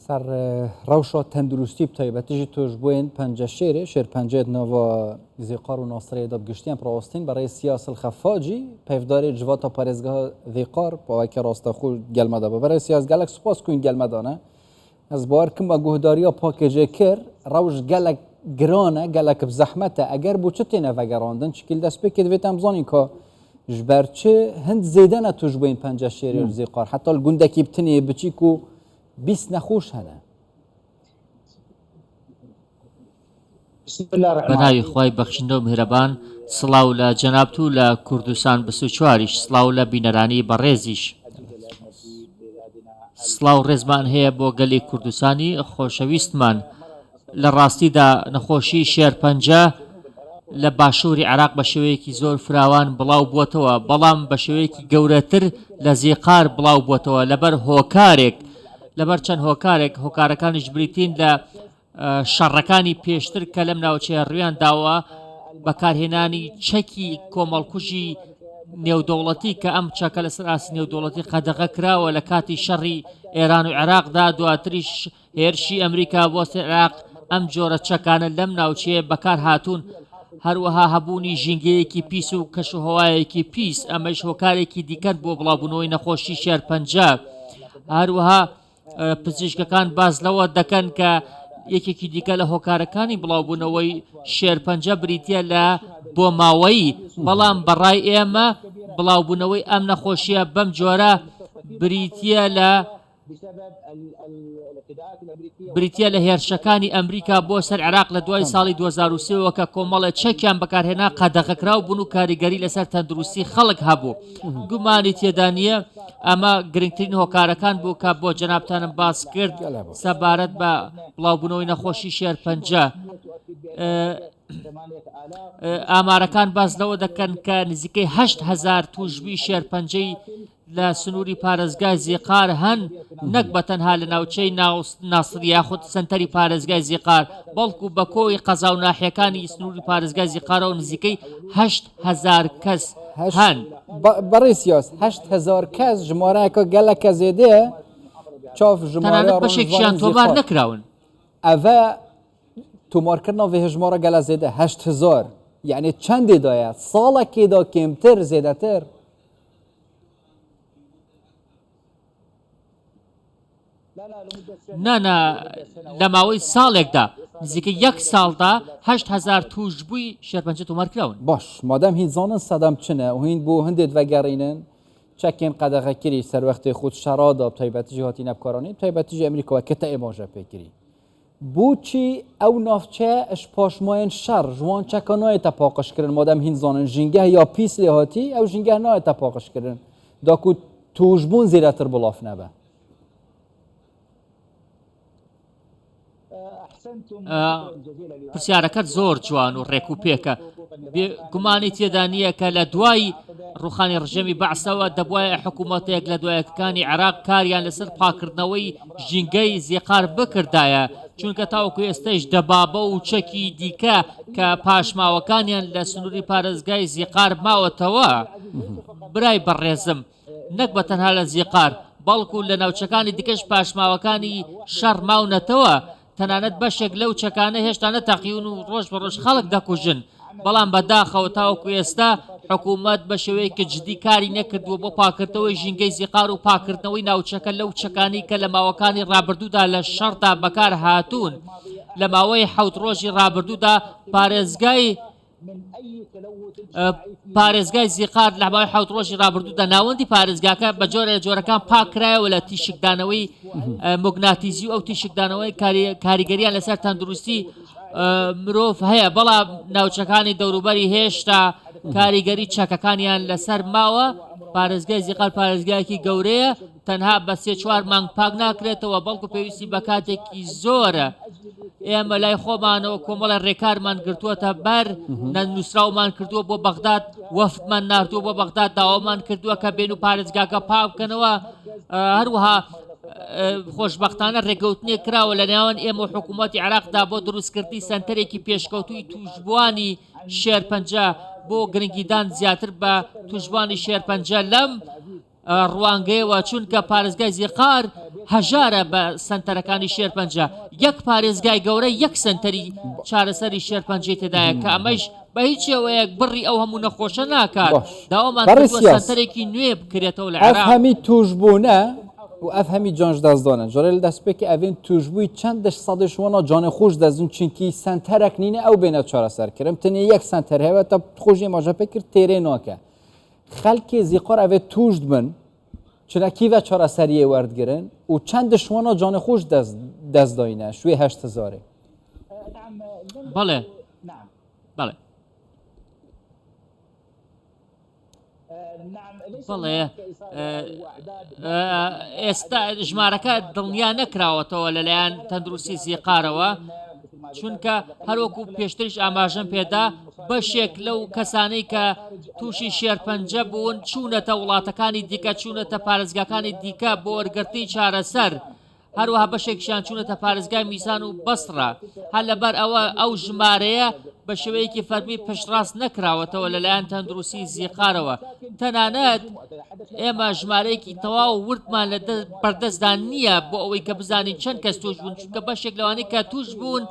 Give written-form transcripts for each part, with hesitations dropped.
سەر ڕەوشا تەندروستی بتایبەتی ژی تۆشبووێن پەنجەشێرێ شێرپەنجەێ ناڤا زیقار و ناسرەیە دا بگشتیان پڕاوەستین بەڕێز سیاس الخەفاجی پەیڤدارێ جڤاتا پارێزگەها ذیقار پاوەکە ڕاستەخۆ گەلمەدا بە بەڕێز سیاس گەلەک سوپاس کوین گەلمەدانە ئەز باوەر کم بە گوهداریا پاکێجێ کرد ڕەوش گەلەک گرانە گەلەک زەحمەتە ئەگەر بۆ چ تێنە ڤەگەڕاندن چکیل دەست پێ کرد دەبێت بزانین کە ژبەر چ هەند زێدە نە توش بووین پەنجە شێرێ و زیقار حتا گوندەکی بتنێ بچیک و 20 نەخۆش هەنە. بە ناوی خوای بەخشندە و میهرەبان سڵاو لە جەنابت و لە کوردستان 24یش سڵاو لە بینەرانی بەڕێزیش. سڵاو ڕێزمان هەیە بۆ گەلی کوردستانی خۆشەویستمان. لە ڕاستیدا نەخۆشی شێرپەنجە لە باشووری عێراق بە شێوەیەکی زۆر فراوان بڵاو بووەتەوە، بەڵام بە شێوەیەکی گەورەتر لە زیقار بڵاو بووەتەوە لەبەر هۆکارێک لەبەر چەند هۆکارێک، هۆکارەکانیش بریتین لە شەڕەکانی پێشتر کە لەم ناوچەیە ڕویان داوە، بەکارهێنانی چەکی کۆمەڵکوژی نێودەوڵەتی کە ئەم چەکە لەسەر ئاستی نێودەوڵەتی قەدەغە کراوە لە کاتی شەڕی ئێران و عێراقدا، دواتریش هێرشی ئەمریکا بۆ سەر عێراق ئەم جۆرە چەکانە لەم ناوچەیە بەکار هاتوون، هەروەها هەبوونی ژینگەیەکی پیس و کەشوهەوایەکی پیس، ئەمەش هۆکارێکی دیکەن بۆ بڵاوبوونەوەی نەخۆشی شێرپەنجە. هەروەها پزیشکەکان باس لەوە دەکەن کە یەکێکی دیکە لە هۆکارەکانی بڵاوبوونەوەی شێرپەنجە بریتییە لە بۆماوەیی، بەڵام بەڕای ئێمە بڵاوبوونەوەی ئەم نەخۆشییە بەم جۆرە بریتییە لە بریتییە لە هێرشەکانی ئەمریکا بۆ سەر عێراق لە دوای ساڵی 2023 وە کە کۆمەڵێ چەکیان بەکارهێنا قەدەغەکراو بوون و کاریگەری لەسەر تەندروستی خەڵک هەبوو. گومانی تێدا نییە ئەمە گرنگترین هۆکارەکان بوو کە بۆ جەنابتانم باس کرد سەبارەت بە بڵاوبوونەوەی نەخۆشی شێرپەنجە. ئامارەکان باس لەوە دەکەن کە نزیکەی 8هزار تووشبووی شێرپەنجەی لە سنووری پارێزگای زیقار هەن، نەک بە تەنها لە ناوچەی ناسری یاخود سەنتەری پارێزگای زیقار، بەڵکو بە کۆی قەزا و ناحیەکانی سنووری پارێزگای زیقارەوە نزیکەی 8000 کەس هەن. بەڕێز یاس، 8000 کەس ژمارەیەکە گەلەکە زێدەیە چاف ژمارەیا تەنانەت بەشێکیان ڕۆنشتڤانên تۆمار زیقار. نەکراون. ئەڤە تۆمارکردنا ڤێ هەژمارە گەلە زێدە 8000 یەعنی چەندێ دایە ساڵەکێدا کێمتر زێدەتر؟ نا نا لە ماوەی ساڵێکدا نزیکەی یەک ساڵدا 8000 تووشبووی شێرپەنجە تۆمار کراون. باش مادەم هین زانن سەدەم چنە و هین بۆ هندێت ڤەگەڕینن چەکێن قەدەغەکری سەروەختێ خود شەڕادا تایبەتیژی هاتینە بکارانین تایبەتیژی ئەمریکا کە تە ئێماژە پێکری بۆچی ئەو ناوچەیە ئەش پاشمایەن شەڕ ژوان چەکە نایەتە پاقژکردن مادەم هین زانن ژینگە یا پیس لێ هاتی ئەو ژینگە نایەتە پاقژکردن داکو توشبوون زێدەتر بڵاف نەبە. پرسیارەکەت زۆر جوان و ڕێک و پێکە گومانی تێدا نییە کە لە دوای ڕوخانی ڕژێمی بەعسەوە دەبواە حکوومەتێک لە دوایەکانی عێراق کاریان لەسەر پاکردنەوەی ژینگەی زیقار بکردایە، چونکە تاوەکو ئێستەیش دەبابە و چەکی دیکە کە پاشماوەکانیان لە سنووری پارێزگای زیقار ماوەتەوە. برای بەڕێزم، نەک بە تەنها لە زیقار، بەڵکو لە ناوچەکانی دیکەش پاشماوەکانی شەڕ ماونەتەوە، تەنانەت بەشێک لەو چەکانە هێشتا نەتەقیون و ڕۆژ بە ڕۆژ خەڵک دەکوژن، بەڵام بەداخەوە تاوەکو ئێستا حکوومەت بە شێوەیەکی جدی کاری نەکردووە بۆ پاکردنەوەی ژینگەی زیقار و پاکردنەوەی ناوچەکە لەو چەکانەی کە لە ماوەکانی ڕابردوودا لە شەڕدا بەکار هاتوون. لە ماوەی حەوت ڕۆژی ڕابردوودا پارێزگای پارێزگای زیقار لە ماوەی حەوت ڕۆژی ڕابردوودا ناوەندی پارێزگاکە بە جۆرە لە جۆرەکان پاکرایەوە لە تیشکدانەوەی موگناتیزی و ئەو تیشکدانەوەی کاریگەریان لەسەر تەندروستی مرۆڤ هەیە بەڵام ناوچەکانی دەوروبەری هێشتا کاریگەری چەکەکانیان لەسەر ماوە پارێزگای زیقار پارێزگایەکی گەورەیە تەنها بە سێ چوار مانگ پاک ناکرێتەوە بەڵکو پێویستی بە کاتێکی زۆرە ئێمە لای خۆمانەوە کۆمەڵە ڕێکارمان گرتووەتە بەر نووسراومان کردووە بۆ بەغداد وەفدمان ناردووە بۆ بەغداد داوامان کردووە کە بێن و پارێزگاکە پاک بکەنەوە هەروەها خۆشببختانە ڕێکەوتنێک کراوە لە نێوان ئێمە و حکوومەتی عێراقدا بۆ دروستکردنی سەنتەرێکی پێشکەوتووی تووشبووانی شێرپەنجە بۆ گرنگیدان زیاتر بە تووشبووانی شێرپەنجە لەم. ڕوانگەیەوە چونکە پارێزگای زیقار هەژارە بە سەنتەرەکانی شێرپەنجە، یەک پارێزگای گەورە یەک سەنتەری چارەسەری شێرپەنجەی تێدایە کە ئەمەیش بە هیچ شێوەیەک بڕی ئەو هەموو نەخۆشە ناکات، باش داوامان بەڕێز کردووە سیاس سەنتەرێکی نوێ بکرێتەوە لە ئەف عێراق. هەمی تووشبوونە و ئەف هەمی جانش دەستدانە جارێ لە دەستپێکی ئەڤین تووشبووی چەند دش سەدش وەنا جانێ خۆش دەزن چونکی سەنتەرەک نینە ئەو بێنە چارەسەر کرم تەنێ یەک سەنتەر هەیە تا خۆشی ماژە پێ کرد تێرێ ناکە خەلکێ زیقار ئەڤێ تووش دبن چرا کیڤە چارەسەریێ وەردگرن و چەند دش وەنا جانێ خۆش دەست دەست داینە شوێ هەشت هزارێ. بەڵێ بەڵێ. بەڵێ ئێستا ژمارەکە دڵنیا نەکراوەتەوە لەلایەن تەندروستی زیقارەوە چونکە هەروەکو پێشتریش ئاماژەم پێدا بەشێک لەو کەسانەی کە تووشی شێرپەنجە بوون چوونەتە وڵاتەکانی دیکە چوونەتە پارێزگاکانی دیکە بۆ وەرگرتنی چارەسەر هەروەها بەشێکیشیان چوونەتە پارێزگای میسان و بەسڕە، هەر لەبەر ئەوە ئەو ژمارەیە بە شێوەیەکی فەرمی پشتڕاست نەکراوەتەوە لەلایەن تەندروستی زیقارەوە، تەنانەت ئێمە ژمارەیەکی تەواو وردمان لە بەردەستدا نییە بۆ ئەوەی کە بزانین چەند کەس توش بوون، چونکە بەشێک لەوانەی کە توش بوون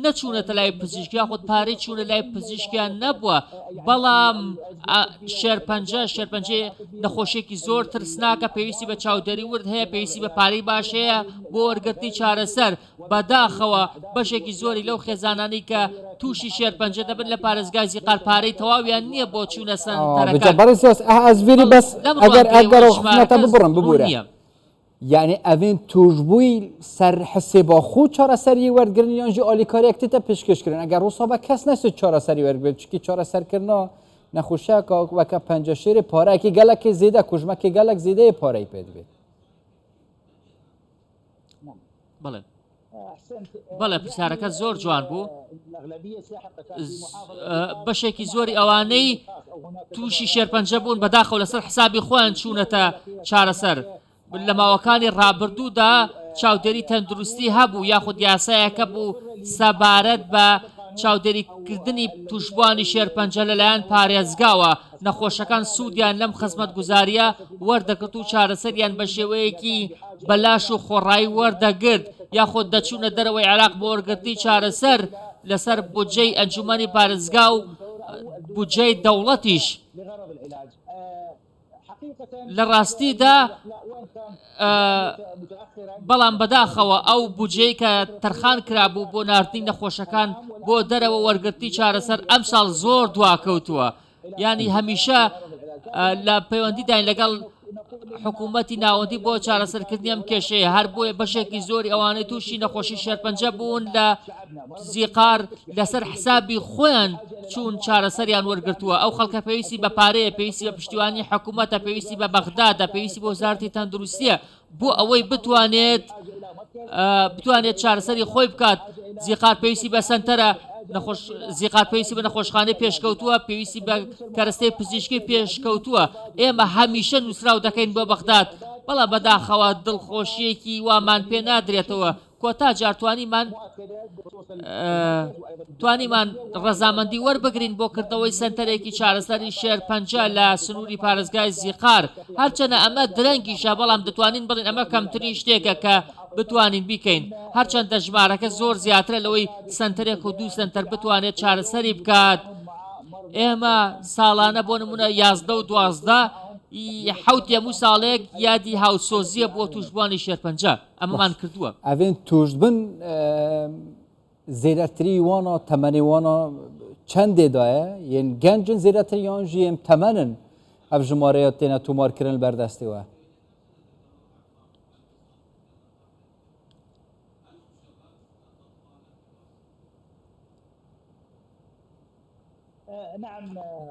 نەچوونەتە لای پزیشک یاخود پارەی چوونە لای پزیشکیان نەبووە، بەڵام شێرپەنجە شێرپەنجەی نەخۆشیەکی زۆر ترسناکە پێویستی بە چاودێری ورد هەیە پێویستی بە پارەی باش هەیە بۆ وەرگرتنی چارەسەر بەداخەوە بەشێکی زۆری لەو خێزانانی کە تووشی شێرپەنجە دەبن لە پارێزگای زیقار پارەی تەواویان نییە بۆ چوونە سەنتەرەکان ئەزڤری بەس لەم ئەگەر ڕوانگەیەوە ئەگەر ژمارەکە خفنەتە ببڕم ڕوون ببورە نییە. یەعنی ئەڤین تووشبووی سەر حسێبا خو چارەسەری وەرگرن یان ژی ئالیکاریەک تێتە پێشکەشکردن ئەگەر ڕووسا بە کەس نەسێت چارەسەری وەرگرن چکی چارەسەرکردنا نەخۆشیەکە وەکە پەنجەشێری پارەکی گەلەکی زێدە کوژمەکی گەلک زێدەیە پارەی پێ دەبێت. بەڵێ بەڵێ پرسیارەکە زۆر جوان بوو بەشێکی زۆری ئەوانەی تووشی شێرپەنجە بوون بەداخەوە لەسەر حسابی خۆیان چوونەتە چارەسەر لە ماوەکانی ڕابردوودا چاودێری تەندروستی هەبوو یاخود یاسایەکە بوو سەبارەت بە چاودێریکردنی تووشبووانی شێرپەنجە لەلایەن پارێزگاوە نەخۆشەکان سوودیان لەم خزمەتگوزارییە وەردەگرت و چارەسەریان بە شێوەیەکی بەلاش و خۆڕایی وەردەگرت یاخود دەچوونە دەرەوەی عێراق بۆ وەرگرتنی چارەسەر لەسەر بودجەی ئەنجوومەنی پارێزگا و بودجەی دەوڵەتیش. لە ڕاستیدا بەڵام بەداخەوە ئەو بودجەی کە تەرخان کرابوو بۆ ناردنی نەخۆشەکان بۆ دەرەوە وەرگرتنی چارەسەر ئەمساڵ زۆر دواکەوتووە یانی هەمیشە لە پەیوەندیداین لەگەڵ حکوومەتی ناوەندی بۆ چارەسەرکردنی ئەم کێشەیە هەر بۆیە بەشێکی زۆری ئەوانەی تووشی نەخۆشی شێرپەنجە بوون لە زیقار لەسەر حسابی خۆیان چوون چارەسەریان وەرگرتووە ئەو خەڵکە پێویستی بە پارەیە پێویستی بە پشتیوانی حکوومەتە پێویستی بە بەغدادە پێویستی بۆ وەزارەتی تەندروستیە بۆ ئەوەی بتوانێت بتوانێت چارەسەری خۆی بکات زیقار پێویستی بە سنتەرە نەخۆش زیقار پێویستی بە نەخۆشخانەی پێشکەوتووە پێویستی بە کەرەستەی پزیشکی پێشکەوتووە ئێمە هەمیشە نووسراو دەکەین بۆ بەغداد بەڵام بەداخەوە دڵخۆشیەکی وامان پێ نادرێتەوە کۆتا جار توانیمان توانیمان ڕەزامەندی وەربگرین بۆ کردنەوەی سەنتەرێکی چارەسەری شێرپەنجە لە سنووری پارێزگای زیقار هەرچەنە ئەمە درەنگیشە بەڵام دەتوانین بڵێین ئەمە کەمترین شتێکە کە بتوانین بیکەین هەرچەندە ژمارەکە زۆر زیاترە لەوەی سەنتەرێک و دوو سەنتەر بتوانێت چارەسەری بکات ئێمە ساڵانە بۆ نمونە یازدە و دوازدە حوت هەموو ساڵێک یادی هاوسۆزیە بۆ توشبووانی شێرپەنجە ئەمەمان کردووە. ئەڤین توشبن زێدەتری وانە تەمەنی وانە چەندێ دایە یەن گەنجن زێدەتر یان ژی ئەم تەمەنن ئەv ژمارەیە تێنە تۆمارکردن بەردەستیوە.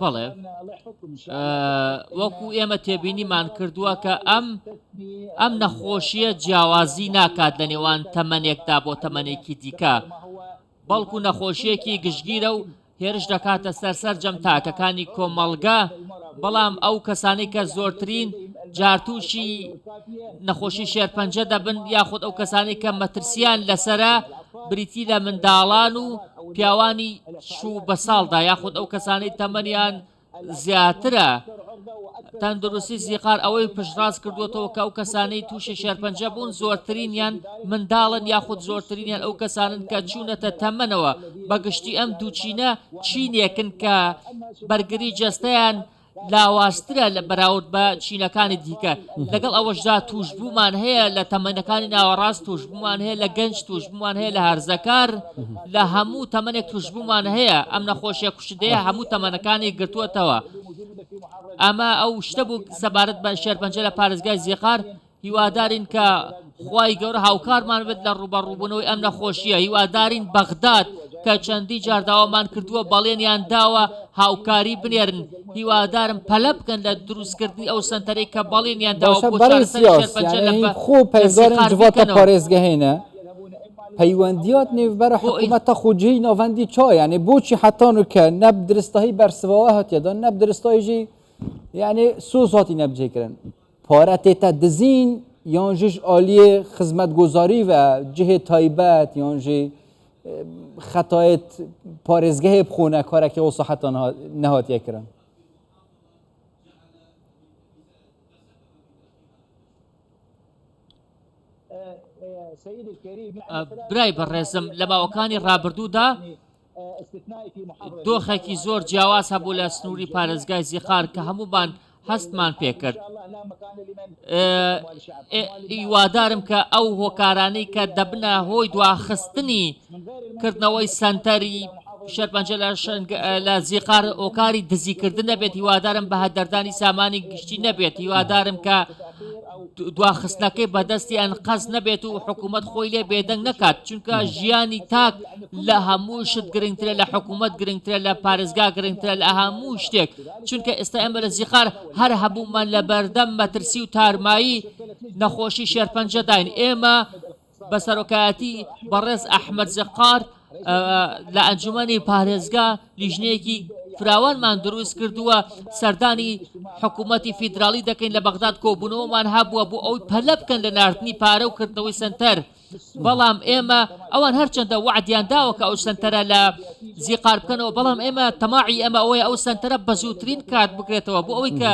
بەڵێ وەکو ئێمە تێبینیمان کردووە کە ئەم ئەم نەخۆشیە جیاوازی ناکات لە نێوان تەمەنێکدا بۆ تەمەنێکی دیکە بەڵکو نەخۆشیەکی گشتگیرە و هێرش دەکاتە سەر سەرجەم تاکەکانی کۆمەڵگە بەڵام ئەو کەسانی کە زۆرترین جار تووشی نەخۆشی شێرپەنجە دەبن یاخود ئەو کەسانی کە مەترسیان لەسرە بریتی لە منداڵان و پیاوانی شوو بە ساڵدا یاخود ئەو کەسانەی تەمەنیان زیاترە. تەندروستی زیقار ئەوەی پشتڕاست کردووەتەوە کە ئەو کەسانەی تووشی شێرپەنجە بوون زۆرترینیان منداڵن یاخود زۆرترینیان ئەو کەسانن کە چوونەتە تەمەنەوە، بەگشتی ئەم دوو چینە چینێکن کە بەرگری جەستەیان لاوازترە لە بەراورد بە چینەکانی دیکە، لەگەڵ ئەوەشدا تووشبوومان هەیە لە تەمەنەکانی ناوەڕاست، تووشبوومان هەیە لە گەنج، تووشبوومان هەیە لە هەرزەکار، لە هەموو تەمەنێک تووشبوومان هەیە، ئەم نەخۆشیە کوشندەیە هەموو تەمەنەکانی گرتووەتەوە. ئەمە ئەو شتە بوو سەبارەت بە شێرپەنجە لە پارێزگای زیقار، هیوادارین کە خوای گەورە هاوکارمان بێت لە ڕووبەڕووبوونەوەی ئەم نەخۆشییە، هیوادارین بەغداد کە چەندی جار داوامان کردووە بەڵێنیان داوە هاوکاری بنێرن، هیوادارم پەلە بکەن لە دروستکردنی ئەو سەنتەرەی کە بەڵێنیان داوە باشە بۆ بەڕێز چارەسەری سیاس شێرپەنجە لە یعنی بە خۆ لە پەیڤدارن زیقار جڤاتە بیکەنەوە. پارێزگەهێنە پەیوەندیات نێوبەرە بۆ ئەی حکوومەتە خۆجێی ناوەندی چا یعنی بۆچی حەتانوکە نەب درستاهی بەرسڤاوە هاتیە دان نەب درستاهی ژی یعنی سۆز هاتی نەبجێکردن پارە تێتە دزین یان ژیش ئالیێ خزمەتگوزاری و جهێ تایبەت یان ژی خەتایەت پارێزگەهێ بخۆنە کارەکی وسا حتا نەهاتیە کرن. برای بەڕێزم لە ماوەکانی ڕابردوودا دۆخێکی زۆر جیاواز هەبوو لە سنووری پارێزگای زیقار کە هەموومان هەستمان پێکرد. هیوادارم کە ئەو هۆکارانەی کە دەبنە هۆی دواخستنی کردنەوەی سەنتەری شێرپەنجە لە زیقار هۆکاری دزیکردن نەبێت، هیوادارم بە هەدەردانی سامانی گشتی نەبێت، هیوادارم کە دواخستنەکەی بەدەستی ئەنقەست نەبێت و حکوومەت خۆی لێ بێدەنگ نەکات، چونکە ژیانی تاک لە هەموو شت گرنگترە، لە حکوومەت گرنگترە، لە پارێزگا گرنگترە، لە هەموو شتێک، چونکە ئێستا ئێمە لە زیقار هەر هەبوومان لە بەردەم مەترسی و تارمایی نەخۆشی شێرپەنجەداین، ئێمە بە سەرۆکایەتی بەڕێز ئەحمەد زقار لە ئەنجومەنی پارێزگا لیژنەیەکی فراوانمان دروست کردووە، سەردانی حکوومەتی فیدراڵی دەکەین لە بەغداد کۆبوونەوەمان هەبووە بۆ ئەوەی پەلە بکەن لە ناردنی پارە و کردنەوەی سەنتەر، بەڵام ئێمە ئەوان هەرچەندە وەعدیان داوە کە ئەو سەنتەرە لە زیقار بکەنەوە، بەڵام ئێمە تەماعی ئێمە ئەوەیە ئەو سەنتەرە بە زووترین کات بکرێتەوە بۆ ئەوەی کە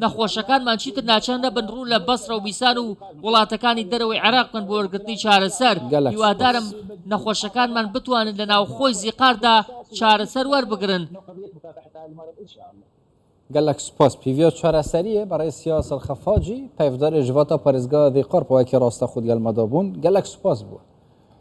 نەخۆشەکانمان چیتر ناچار نەبن ڕوو لە بەسرە و میسان و وڵاتەکانی دەرەوەی عێراق بکەن بۆ وەرگرتنی چارەسەر. گەلەک سوپاس. هیوادارم نەخۆشەکانمان بتوانن لە ناوخۆی زیقاردا چارەسەر وەربگرن. گەلەک سوپاس. پیڤیا چارەسەریە بەڕێز سیاس الخەفاجی پەیڤدارێ جڤاتا پارێزگا ذیقار پاوەکی ڕاستە خود گەل مەدا بوون. گەلەک سوپاس بووە.